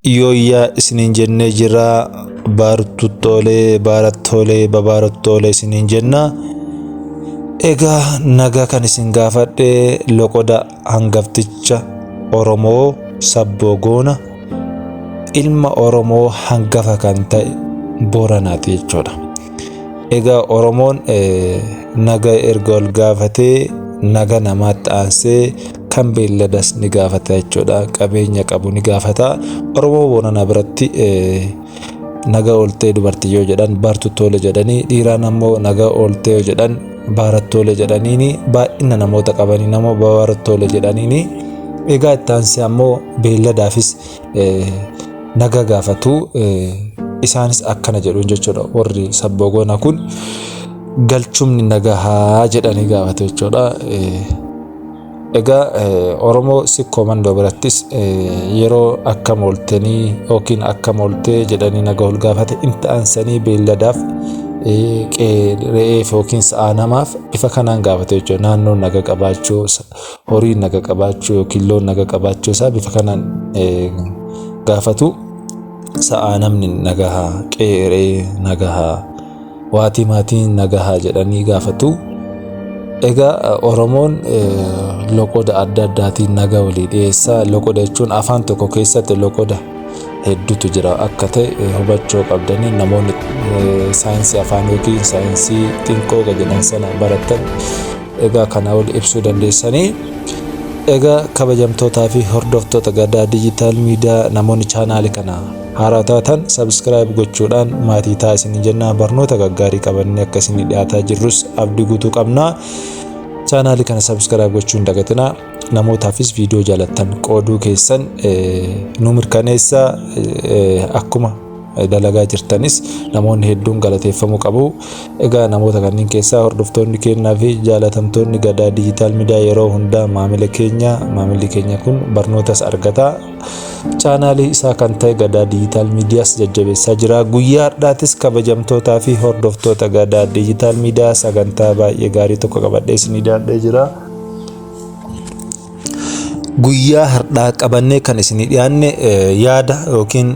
Yooyyaa isiniin jennee jirra. Baartuttoolee, baarattoolee, babaarottoolee isiniin jenna. Egaa nagaa kan isin gaafadhe loqoda hangafticha Oromoo Sabboo Goona ilma Oromoo hangafa kan ta'e Booranaati jechuudha. Egaa Oromoon naga erga ol gaafatee naga namaatti aansee kan beelladas ni gaafata jechuudha. Qabeenya qabu ni gaafata. Oromoo Booranaa biratti naga ooltee dubartii yoo jedhan baartuttoole jedhanii, dhiiraan ammoo naga ooltee yoo jedhan baarattoole jedhaniini, baay'ina namoota qabanii ammoo baarattoole jedhaniini. Egaa itti aansee ammoo beelladaafis naga gaafatu. Isaanis akkana jedhuun jechuudha. Warri Sabboo Goonaa kun galchumni nagahaa jedhanii gaafatu jechuudha. Egaa Oromoo Sikkoo Mandoo birattis yeroo akkam ooltanii yookiin akkam ooltee jedhanii naga ol gaafate inta aansanii beelladaaf, re'eef yookiin sa'aa namaaf bifa kanaan gaafate jechuudha. Naannoon naga qabaachuu, horiin naga qabaachuu yookiin loon naga qabaachuu isaa bifa kanaan gaafatu. Sa'aa namni nagahaa, qe'ee nagahaa, waatii maatiin nagahaa jedhanii gaafatu. Egaa Oromoon loqoda adda addaatiin naga walii dhiyeessa. Loqoda jechuun afaan tokko keessatti loqoda hedduutu jira akka ta'e hubachuu qabdanii, namoonni saayinsii afaan yookiin saayinsii xiinqooqa jedhan sana baratan egaa kana ol ibsuu dandeessanii. Egaa kabajamtootaa fi hordoftoota Gadaa Digital Media, namoonni chaanaalii kana haaraa taatan subscribe gochuudhaan maatii ta'a isin jenna. Barnoota gaggaarii qabannee akka isin dhiyaataa jirrus abdii guutuu qabna. Chaanaalii kana subscribe gochuu hin dagatinaa. Namootaafis viidiyoo jaalattan qooduu keessan nu mirkaneessa. Akkuma dalagaa jirtanis namoonni hedduun galateeffamuu qabu. Egaa namoota kanneen keessaa hordoftoonni keenyaa fi jaalatamtoonni Gadaa Digital Media yeroo hundaa maamila keenya, maamilli keenya kun barnootas argata. Chaanaalii isaa kan ta'e Gadaa Digital Medias jajjabeessaa jira. Guyyaa har'aatis kabajamtootaa fi hordoftoota Gadaa Digital Media sagantaa baay'ee gaarii tokko qabadhee isinii dhiyaadhee jira. Guyyaa har'aa qabannee kan isinii dhiyaanne yaada yookiin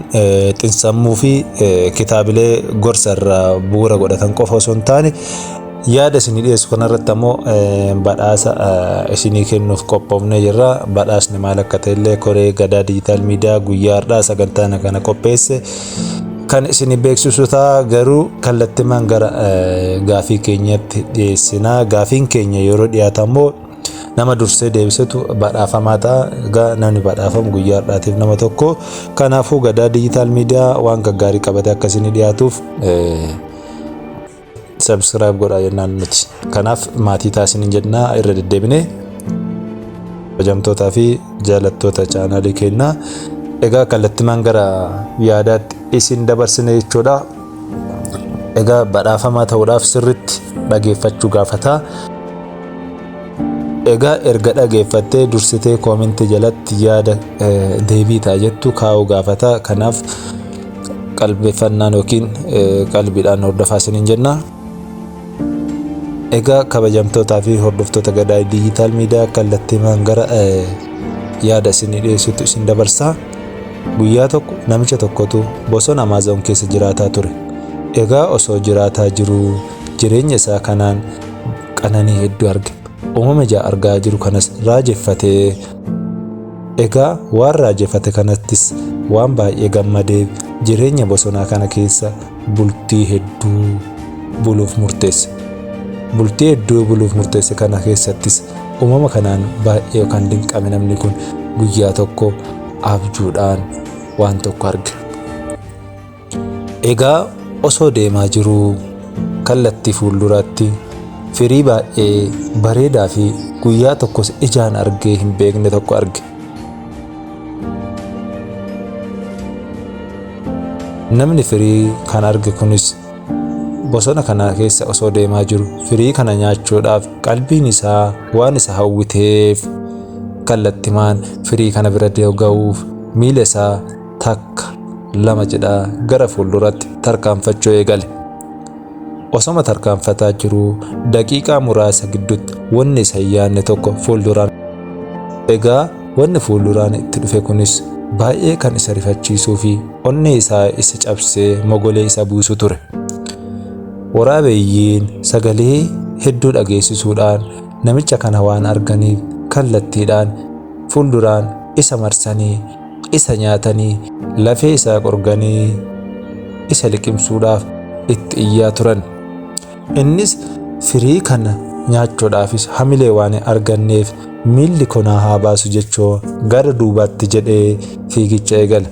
xinsammuu fi kitaabilee gorsa irraa bu'uura godhatan qofa osoo hin taane, yaada isinii dhiyeessu kanarratti ammoo badhaasa isinii kennuuf qophoofnee jirra. Badhaasni maal akka ta'e illee koree Gadaa Digital Media guyyaa har'aa sagantaa kana qopheesse kan isinii beeksisu ta'a. Garuu kallattimaan gara gaafii keenyatti dhiyeessina. Gaafiin keenya yeroo dhiyaatu ammoo nama dursee deebisetu badhaafamaa ta'a. Egaa namni badhaafamu guyyaa har'aatiif nama tokko. Kanaafuu Gadaa Digital Media waan gaggaarii qabatee akka isinii dhiyaatuuf subscribe godhaa jennaan nuti. Kanaaf maatii taasiniin jennaa irra deddeebinee, kabajamtootaa fi jaalattoota chaanaalii keenyaa. Egaa kallattimaan gara yaadaatti isin dabarsine jechuudha. Egaa badhaafamaa ta'uudhaaf sirritti dhageeffachuu gaafata. Egaa erga dhageeffattee dursitee koomentii jalatti yaada deebii ta'a jettu kaa'uu gaafata. Kanaaf qalbeeffannaan yookiin qalbiidhaan hordofaa isiniin jenna. Egaa kabajamtootaa fi hordoftoota Gadaa Digital Media, kallattiimaan gara yaada isinii dhiyeessutti isin dabarsa. Guyyaa tokko namicha tokkotu bosona Amaazon keessa jiraataa ture. Egaa osoo jiraataa jiruu jireenya isaa kanaan qananii hedduu arge. Uumama ija argaa jiru kanas raajeffatee, egaa waan raajeffate kanattis waan baay'ee gammadeef jireenya bosonaa kana keessa bultii hedduu buluuf murteesse. Bultii hedduu buluuf murteesse kana keessattis uumama kanaan baay'ee kan dinqame namni kun guyyaa tokko abjuudhaan waan tokko arge. Egaa osoo deemaa jiruu kallattii fuulduraatti firii baay'ee bareedaa fi guyyaa tokkos ijaan argee hin beekne tokko arge. Namni firii kan arge kunis bosona kana keessa osoo deemaa jiru firii kana nyaachuudhaaf qalbiin isaa waan isa hawwiteef kallattimaan firii kana bira ga'uuf miila isaa takka lama jedhaa gara fuulduratti tarkaanfachuu eegale. Osoma tarkaanfataa jiruu daqiiqaa muraasa gidduutti wanni isa hin yaadne tokko fuulduraan. Egaa wanni fuulduraan itti dhufe kunis baay'ee kan isa rifachiisuu fi onnee isaa isa cabsee mogolee isa buusu ture. Waraabeyyiin sagalee hedduu dhageessisuudhaan namicha kana waan arganiif kallattiidhaan fuulduraan isa marsanii isa nyaatanii lafee isaa qorganii isa liqimsuudhaaf itti iyyaa turan. Innis firii kana nyaachuudhaafis hamilee waan hin arganneef miilli koo naa haa baasu jechoo gara duubaatti jedhee fiigicha eegale.